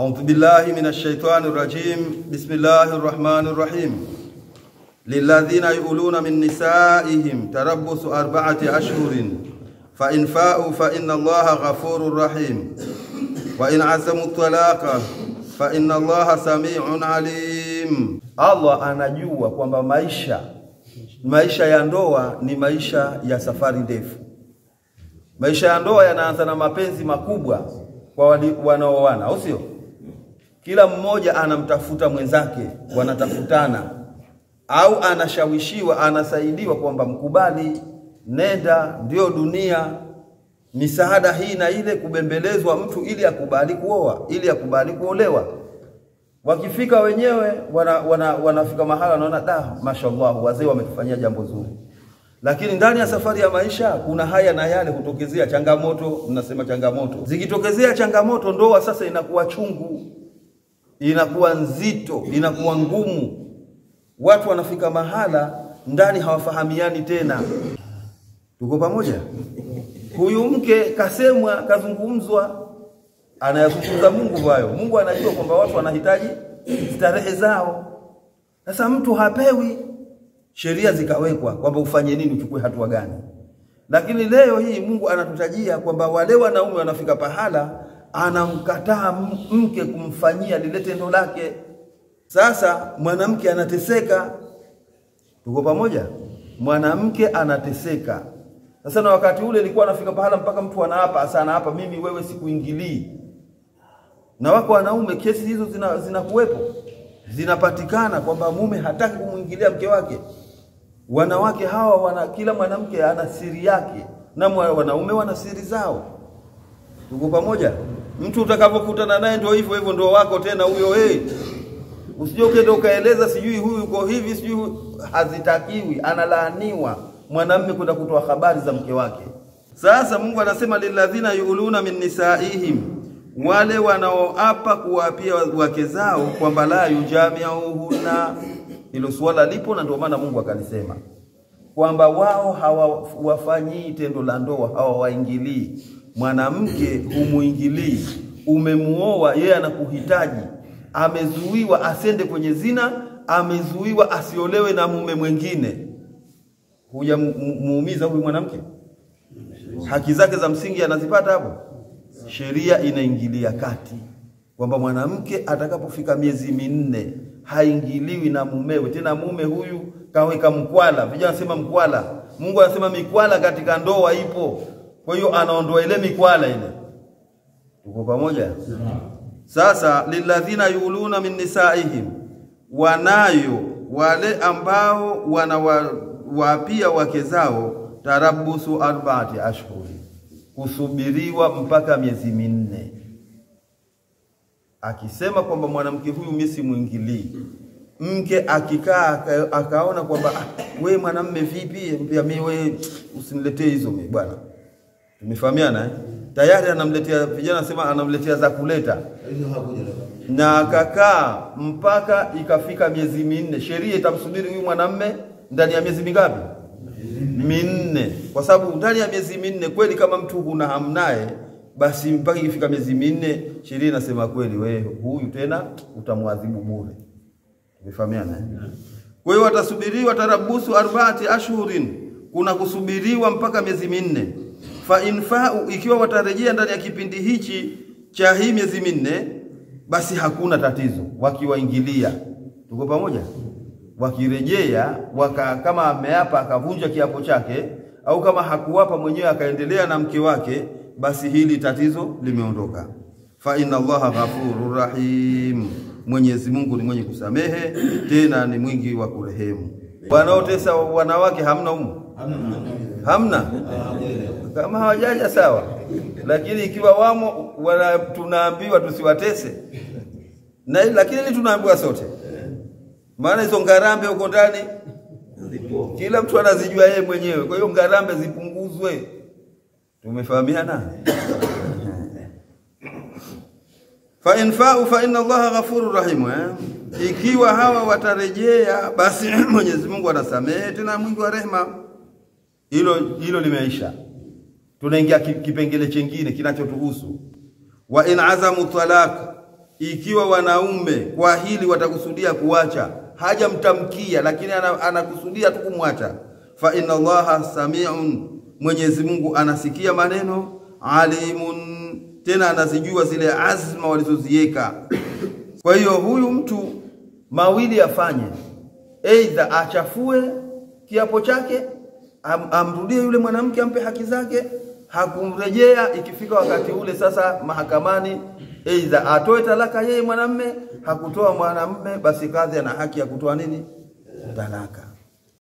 A'udhu billahi minash shaitani rajim. Bismillahir rahmanir rahim. Lilladhina yu'luna min nisaihim tarabbusu arba'ati ashhurin fa in fa'u fa inna Allaha ghafurur rahim wa in azamu talaqa fa inna Allaha sami'un alim. Allah anajua kwamba maisha ya ndoa ni maisha ya safari ndefu. Maisha ya ndoa yanaanza na mapenzi makubwa kwa wanaoana, au sio? Kila mmoja anamtafuta mwenzake, wanatafutana, au anashawishiwa, anasaidiwa kwamba mkubali, nenda, ndio dunia, misaada hii na ile, kubembelezwa mtu ili akubali kuoa, ili akubali kuolewa. Wakifika wenyewe wanafika mahala wanaona da, mashallah, wazee wametufanyia jambo zuri. Lakini ndani ya safari ya maisha kuna haya na yale kutokezea changamoto, mnasema changamoto. Zikitokezea changamoto, ndoa sasa inakuwa chungu, inakuwa nzito, inakuwa ngumu. Watu wanafika mahala ndani hawafahamiani tena. Tuko pamoja? Huyu mke kasemwa, kazungumzwa, anayazungumza Mungu hayo. Mungu anajua kwamba watu wanahitaji starehe zao. Sasa mtu hapewi, sheria zikawekwa kwamba ufanye nini, uchukue hatua gani. Lakini leo hii Mungu anatutajia kwamba wale wanaume wanafika pahala anamkataa mke kumfanyia lile tendo lake. Sasa mwanamke anateseka. Tuko pamoja? Mwanamke anateseka. Sasa na wakati ule ilikuwa anafika pahala mpaka mtu anaapa sana, hapa mimi wewe sikuingilii. Na wako wanaume kesi hizo zinakuwepo. Zinapatikana kwamba mume hataki kumuingilia mke wake. Wanawake hawa kila mwanamke ana siri yake na wanaume wana siri zao. Tuko pamoja? Mtu utakapokutana naye ndio hivyo hivyo, ndio wako tena huyo. Hey, usije ukaenda ukaeleza sijui huyu yuko hivi sijui, hazitakiwi, analaaniwa mwanamume kwenda kutoa habari za mke wake. Sasa Mungu anasema lilladhina yu'luna min nisaihim, wale wanaoapa kuwaapia wake zao kwamba la yujamiuhunna. Hilo swala lipo na ndio maana Mungu akalisema kwamba wao hawafanyii tendo la ndoa, hawawaingilii. Mwanamke humuingilii, umemuoa yeye anakuhitaji, amezuiwa asende kwenye zina, amezuiwa asiolewe na mume mwingine. Hujamuumiza huyu mwanamke? Haki zake za msingi anazipata hapo? Sheria inaingilia kati kwamba mwanamke atakapofika miezi 4 haingiliwi na mumewe tena. Mume huyu kaweka mkwala, vijana wanasema mkwala, Mungu anasema mikwala katika ndoa ipo. Kwa hiyo anaondoa ile mikwala ile. Tuko pamoja? Sasa lilladhina yuluna min nisaihim, wanayo wale ambao wanawaapia wake zao tarabusu 4 ashhuri, kusubiriwa mpaka miezi 4. Akisema kwamba mwanamke huyu mimi simuingilii, mke akikaa akaona kwamba we mwanamume vipi, mpia mimi we usiniletee hizo mimi bwana. Tumefahamiana eh? Tayari anamletea, vijana sema anamletea za kuleta. Na akakaa mpaka ikafika miezi 4. Sheria itamsubiri huyu mwanamume ndani ya miezi mingapi? 4. Kwa sababu ndani ya miezi 4 kweli kama mtu huna hamnaye, basi mpaka ikifika miezi 4 sheria inasema kweli wewe huyu tena utamwadhibu bure. Tumefahamiana eh? Kwa hiyo watasubiriwa tarabusu 4 ashhurin, kuna kusubiriwa mpaka miezi 4. Fa infa'u, ikiwa watarejea ndani ya kipindi hichi cha hii miezi 4, basi hakuna tatizo wakiwaingilia. Tuko pamoja? Wakirejea kama ameapa akavunja kiapo chake, au kama hakuwapa mwenyewe akaendelea na mke wake, basi hili tatizo limeondoka. Fa inna Allaha ghafurur rahim, Mwenyezi Mungu ni mwenye kusamehe tena ni mwingi wa kurehemu. Wanaotesa wanawake hamna humu? Hamna. Kama hawajaja sawa, lakini ikiwa wamo tunaambiwa tusiwatese. Na lakini ili tunaambiwa sote, maana hizo ngarambe huko ndani kila mtu anazijua yeye mwenyewe. Kwa hiyo ngarambe zipunguzwe. Tumefahamiana? Fa in fa'u fa inna Allaha ghafurur rahim. Ikiwa hawa watarejea, basi Mwenyezi Mungu anasamehe tena mwingi wa rehema. Hilo limeisha. Tunaingia kipengele chengine kinachotuhusu. Wa in azamu talaq, Ikiwa wanaume kwa hili watakusudia kuacha, hajamtamkia lakini anakusudia tu kumwacha, fa inna Allaha samiun, Mwenyezi Mungu anasikia maneno, alimun, tena anazijua zile azma walizoziweka. Kwa hiyo huyu mtu mawili afanye, aidha achafue kiapo chake, amrudie yule mwanamke, ampe haki zake. Hakumrejea, ikifika wakati ule sasa mahakamani, aidha atoe talaka yeye mwanamme, hakutoa mwanamme, basi kadhi ana haki ya kutoa nini? Talaka.